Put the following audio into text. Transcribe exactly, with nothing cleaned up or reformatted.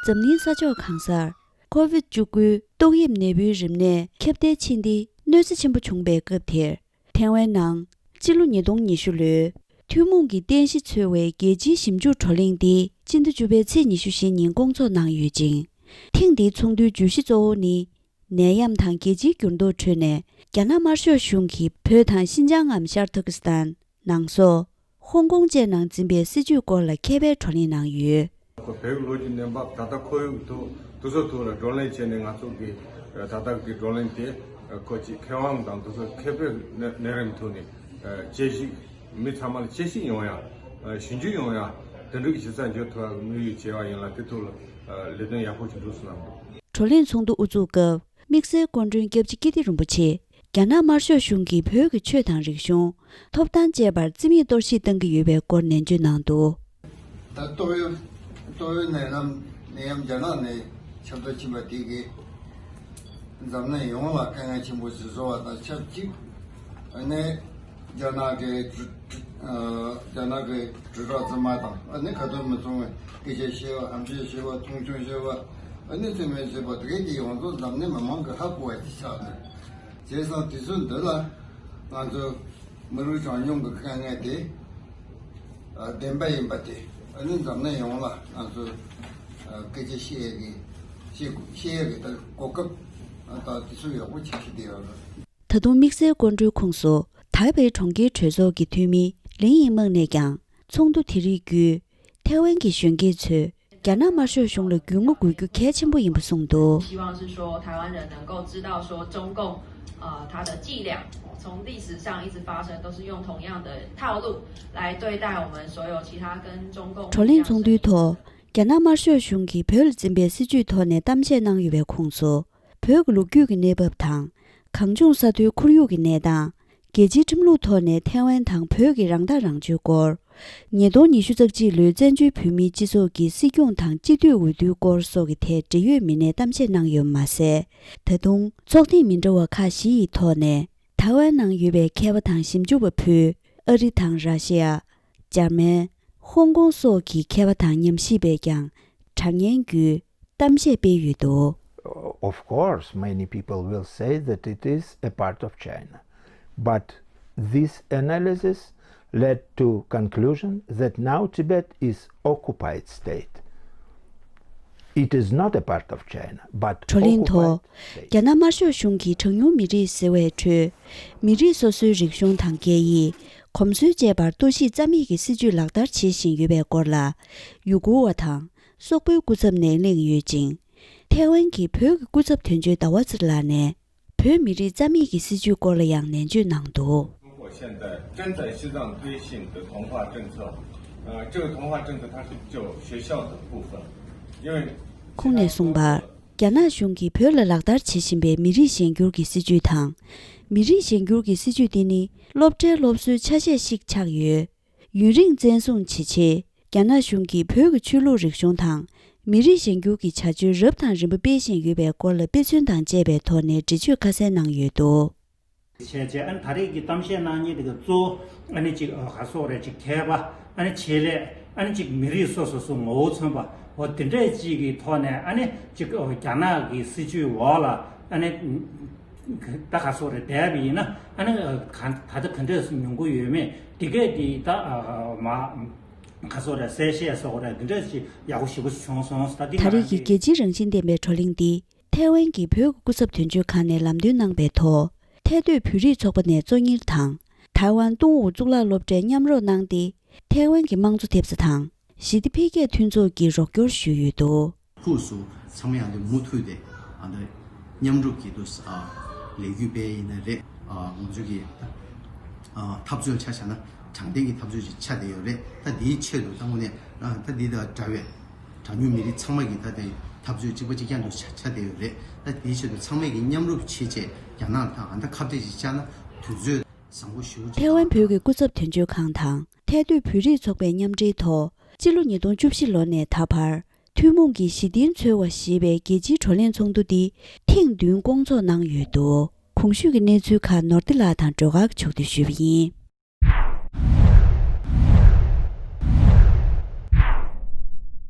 འཛམ་གླིང་ས་ཕྱོགས་གང་སར་ཀོ་ཝིད་བཅུ་དགུ་ཏོག་དབྱིབས་ནད་འབུའི་རིམས་ནད་ཁྱབ་གདལ་ཕྱིན་ཏེ་གནོད་འཚེ་ཆེན་པོ་བྱུང་བའི་སྐབས་དེར། ཐའེ་ཝན་ནང་སྤྱི་ལོ་ཉིས་སྟོང་ཉི་ཤུ་ལོའི་ཐུན་མོང་གི་རྟེན་གཞི་འཚོལ་བའི་རྒྱལ་སྤྱིའི་ཞིབ་འཇུག་བགྲོ་གླེང་འདི་སྤྱི་ཟླ་བཅུ་པའི་ཚེས་ཉི་ཤུ་བཞི་ཉིན་བསྐོང་ཚོགས་གནང་ཡོད་ཅིང་། ཐེངས་འདིའི་ཚོགས་འདུའི་བརྗོད་གཞི་གཙོ་བོ་ནི། ནད་ཡམས་དང་རྒྱལ་སྤྱིའི་འགྱུར་ལྡོག་ཁྲོད་ནས་རྒྱ་ནག་དམར་ཤོག་གཞུང་གིས་བོད་དང་ཤིན་ཅང་ངམ་ཤར་ཏུར་ཀི་སི་ཐན། ནང་སོག་ཧོང་ཀོང་བཅས་ནང་འཛིན་པའི་སྲིད་བྱུས་སྐོར་ལ་མཁས་པའི་བགྲོ་གླེང་གནང་ཡོད། བོད་ཀྱི་ལོ་རྒྱུས་གནས་བབ་ད་ལྟ་ཁོར་ཡུག་ཐོག་དེ་ཚོ་ཐོག་ལ་བགྲོ་གླེང་བྱས་ནས་ང་ཚོ་གི་ད་ལྟ་གི་བགྲོ་གླེང་དེ་ཁོ་ཅིག་མཁས་དབང་དང་དེ་ཚོ་མཁས་པའི་གནས་རིམ་ཐོག་ནས་དཔྱད་ཞིབ་མི་ཚང་མ་ལ་དཔྱད་ཞིབ་ཡོང་ཡ་ཞིབ་འཇུག་ཡོང་ཡ་དེ་འདྲ་གི་ཞིབ་ཚགས་འཇོག་ཐུབ་པ་གི་དམིགས་ཡུལ་བྱས་པ་ཡིན་ལ་དེ་ཐོག་ལ་ལས་དོན་ཡག་པོ་ཞིག་འགྲོ་སོང་གནང་འདུག་བགྲོ་གླེང་ཚོགས་འདུ་དབུ་འཛུགས་སྐབས། དམིགས་བསལ་སྐུ་མགྲོན་སྐྱབས་རྗེ་ཀིརྟི་རིན་པོ་ཆེས་རྒྱ་ནག་དམར་ཤོག་གཞུང་གིས་བོད་ཀྱི་ཆོས་དང་རིག་གཞུང་ཐོབ་ཐང་བཅས་པར་རྩིས་མེད་གཏོར་བཤིག་བཏང་གི་ཡོད་པའི་སྐོར་ནན་བརྗོད་གནང་འདུག་ད་ཏོག་དབྱིབས་ཏོག་དབྱིབས་ནད་ཡམས་ནད་ཡམས་རྒྱ་ནག་ནས་ཁྱབ་གདལ་ཕྱིན་པ་དེ་གིས་འཛམ་གླིང་ཡོངས་ལ་དཀའ་ངལ་ཆེན་པོ་ཞིག་བཟོ་བ་དང་ཆབས་ཅིག་ཨ་ནི་རྒྱ་ནག་གི་རྒྱ་ནག་གི་དྲིལ་བསྒྲགས་རྫུན་མ་དང་ཨ་ནི་ཁ་ཏོན་མི་ཚང་བའི་སྐད་ཆ་བཤད་པ་ཧམ་བཤད་བཤད་པ་མཐོང་ཆུང་བཤད་པ། ཨ་ནི་ཚེ་མེད་ཟེར་བ་དེ་གའི་དེ་ཡོངས་རྫོགས་འཛམ་གླིང་མི་མང་གི་ཧ་གོ་བ་ཅིག་ཆགས་འདུག་བྱས་ཙང་དུས་ཚོད་འདི་ལ་ང་ཚོ་མི་རིགས་གྲངས་ཉུང་གི་དཀའ་ངལ་དེ་བདེན་པ་ཡིན་པ་དེ་ཨ་ནི་འཛམ་གླིང་ཡོངས་ལ་ང་ཚོ་སྐད་ཆ་བཤད་ཡས་ཀྱི་བཤད་དགོས་བཤད་ཡས་ཀྱི་ད་གོ་སྐབས་ད་དུས་ཚོད་ཡག་པོ་ཆགས་ཀྱི་བསྡད་ཡོད་རེད། ད་དུང་དམིགས་བསལ་སྐུ་མགྲོན་ཁོངས་སུ་ཐའེ་པེ་གྲོང་ཁྱེར་གྲོས་ཚོགས་ཀྱི་འཐུས་མི་ལིན་ཡིང་མེང་ནས་ཀྱང་ཚོགས་འདུ་དེ་རིགས་བརྒྱུད། ཐའེ་ཝན་གྱི་གཞོན་སྐྱེས་ཚོས་རྒྱ་ནག་དམར་ཤོག་གཞུང་ལ་རྒྱུས་མངའ་དགོས་རྒྱུ་གལ་ཆེན་པོ་ཡིན་པ་གསུངས་འདུག 希望是说台湾人能够知道说中共，呃，他的伎俩从历史上一直发生，都是用同样的套路来对待我们所有其他跟中共不一样的 བགྲོ་གླེང་ཚོགས་འདུའི་ཐོག་རྒྱ་ནག་དམར་ཤོག་གཞུང་གིས་བོད་ལ་འཛིན་པའི་སྲིད་བྱུས་ཐོག་ནས་གཏམ་བཤད་གནང་ཡོད་པའི་ཁོངས་སུ། བོད་ཀྱི་ལོ་རྒྱུས་ཀྱི་གནས་བབ་དང་། གངས་ལྗོངས་ས་མཐོའི་ཁོར་ཡུག་གི་གནས་སྟངས། རྒྱལ་སྤྱིའི་ཁྲིམས་ལུགས་ཐོག་ནས་ཐའེ་ཝན་དང་བོད་ཀྱི་རང་ཐག་རང་གཅོད་སྐོར། ཉིས་སྟོང་ཉི་ཤུ་རྩ་གཅིག་ལོའི་བཙན་བྱོལ་བོད་མིའི་སྤྱི་ཚོགས་ཀྱི་སྲིད་སྐྱོང་དང་སྤྱི་འཐུས་འོས་བསྡུའི་སྐོར་སོགས་ཀྱི་ཐད་འབྲེལ་ཡོད་མི་སྣས་གཏམ་བཤད་གནང་ཡོད་པ་མ་ཟད། ད་དུང་ཚོགས་ཐེངས་མི་འདྲ་བ་ཁག་བཞི་ཡི་ཐོག་ནས་ཐའེ་ཝན་ནང་ཡོད་པའི་མཁས་པ་དང་ཞིབ་འཇུག་པ་ཕུད་ཨ་རི་དང་ར་ཤི་ཡ། འཇར་མན། ཧོང་ཀོང་སོགས་ཀྱི་མཁས་པ་དང་ཉམས་ཞིབ་པས་ཀྱང་དྲ་བརྙན་བརྒྱུད། གཏམ་བཤད་སྤེལ་ཡོད་འདུག Of course, many people will say that it is a part of China. But this analysis led to conclusion that now Tibet is occupied state. It is not a part of China, but བགྲོ་གླེང་ཐོག occupied state. རྒྱ་ནག་དམར་ཤོག་གཞུང་གིས་གྲངས་ཉུང་མི་རིགས་ཟེར་བའི་ཁྲོད། མི་རིགས་སོ་སོའི་རིག་གཞུང་དང་སྐད་ཡིག་གོམས་སྲོལ་བཅས་པར་གཏོར་བཤིག་རྩ་མེད་ཀྱི་སྲིད་བྱུས་ལག་བསྟར་བྱེད་བཞིན་ཡོད་པའི་སྐོར་ལ། ཡུ་གུར་བ་དང་། སོག་པོའི་སྐུ་ཚབ་ནས་གླེང་ཡོད་ཅིང་། ཐའེ་ཝན་གྱི་བོད་ཀྱི་སྐུ་ཚབ་དོན་གཅོད་ཟླ་བ་ཚེ་རིང་ལགས་ནས། བོད་མི་རིགས་རྩ་མེད་ཀྱི་སྲིད་བྱུས་སྐོར་ལ་ཡང་ནན་བརྗོད་གནང་འདུག中国现在正在西藏推行的同化政策，呃，这个同化政策它是就学校的部分，因为 ཁོང་ནས་གསུངས་པར། རྒྱ་ནག་གཞུང་གིས་བོད་ལ་ལག་བསྟར་བྱེད་བཞིན་པའི་མི་རིགས་གཞན་སྒྱུར་གྱི་སྲིད་བྱུས་དང་། མི་རིགས་གཞན་སྒྱུར་གྱི་སྲིད་བྱུས་དེ་ནི་སློབ་གྲྭའི་སློབ་གསོའི་ཆ་ཤས་ཤིག་ཆགས་ཡོད། ཡུན་རིང་བཙན་བཟུང་བྱེད་ཆེད། རྒྱ་ནག་གཞུང་གིས་བོད་ཀྱི་ཆོས་ལུགས་རིག་གཞུང་དང་། མི་རིགས་གཞན་སྒྱུར་གྱི་བྱ་སྤྱོད་རབ་དང་རིམ་པ་སྤེལ་བཞིན་ཡོད་པའི་སྐོར་ལ་དཔེ་མཚོན་དང་བཅས་པའི་ཐོག་ནས་འགྲེལ་བརྗོད་ཁ་གསལ་གནང་ཡོད་འདུག་བྱས་རྗེས་ཨ་ནི་ད་རེས་ཀྱི་གཏམ་བཤད་གནང་མཁན་དེ་ག་གཙོ་བོ་ཨ་ནི་ཅིག་ག་སོགས་རེད་ཅིག་མཁས་པ་ཨ་ནི་ཆེད་ལས་ཨ་ནི་ཅིག་མི་རིགས་སོ་སོ་སོ་ངོ་བོ་མཚོན་པ་འོ་དེ་འདྲས་ཅིག་གི་ཐོག་ནས་ཨ་ནི་ཅིག་རྒྱ་ནག་གི་སྲིད་བྱུས་འོག་ལ་ཨ་ནི་ད་ག་སོགས་རེད་བསྡད་པ་ཡིན་ན་ཨ་ནི་ད་ལྟ་ག་འདྲས་མྱོང་གི་ཡོད་མེད་དེ་གས་དེ་ད་མ་ག་སོགས་རེད་གསལ་བཤད་སོགས་རེད་དེ་འདྲས་ཅིག་ཡག་པོ་ཞེ་པོ་བྱུང་སོང་ད་དེ་ད་རེས་ཀྱི་རྒྱལ་སྤྱིའི་རང་བཞིན་ལྡན་པའི་བགྲོ་གླེང་འདི། ཐའེ་ཝན་གྱི་བོད་ཀྱི་སྐུ་ཚབ་དོན་གཅོད་ཁང་ནས་ལམ་སྟོན་གནང་པའི་ཐོག་ཐའེ་སྡོད་བོད་རིགས་ཚོགས་པ་ནས་གཙོ་གཉེར་དང་། ཐའེ་ཝན་ཏུང་ཝུའུ་གཙུག་ལག་སློབ་གྲྭས་མཉམ་རོགས་གནང་སྟེ། ཐའེ་ཝན་གྱི་དམངས་གཙོ་ཐེབས་རྩ་དང་། ཞི་བདེ་འཕེལ་རྒྱས་མཐུན་ཚོགས་ཀྱིས་རོགས་སྐྱོར་ཞུས་ཡོད་འདུག་ཁུག་སུ་ཚང་མ་ཡང་དེ་མུ་མཐུད་དེ་ཨ་ད་མཉམ་རུབ་ཀྱི་དུ་ལས་འགུལ་སྤེལ་ཡིན་ན་རེད། ང་ཚོ་གི་འཐབ་རྩོད་ཆ་བཞག་ན་དྲང་བདེན་གྱི་འཐབ་རྩོད་ཅིག་ཆགས་བསྡད་ཡོད་རེད། ད་དེའི་ཆེད་དུ་ད་དངོས་གནས་ད་འདི་དང་འདྲ་བའི། གྲངས་ཉུང་མི་རིགས་ཚང་མ་གིས་ད་ལྟའི་འཐབ་རྩོད་གཅིག་པ་གཅིག་རྐྱང་དུ་ཆ་ཆ་བསྡད་ཡོད་རེད། ད་དེའི་ཆེད་དུ་ཚང་མས་ཀྱི་མཉམ་རུབ་བྱེད་ཆེད་རྒྱ་ནག་དང་ཨ་ད་ཁ་གཏད་ཅིག་བཅག་ན་དུས་ཚོད་བཟང་པོ་ཞེ་པོ་ཅིག་ཐའེ་ཝན་བོད་ཀྱི་སྐུ་ཚབ་དོན་གཅོད་ཁང་དང་ཐའེ་སྡོད་བོད་རིགས་ཚོགས་པའི་མཉམ་འབྲེལ་ཐོག་སྤྱི་ལོ་ཉིས་སྟོང་བཅུ་བཞི་ལོ་ནས་ད་བར་ཐུན་མོང་གི་ཞི་བདེའི་འཚོལ་བ་ཞེས་པའི་རྒྱལ་སྤྱིའི་བགྲོ་གླེང་ཚོགས་འདུ་འདི་ཐེངས་བདུན་བསྐོང་ཚོགས་གནང་ཡོད་འདུག་གོང་ཞུས་ཀྱི་གནས་ཚུལ་ཁག་ནོར་བདེ་ལགས་དང་སྒྲོལ་དཀར་གྱིས་ཕྱོགས་བསྡུས་ཞུས་པ་ཡིན།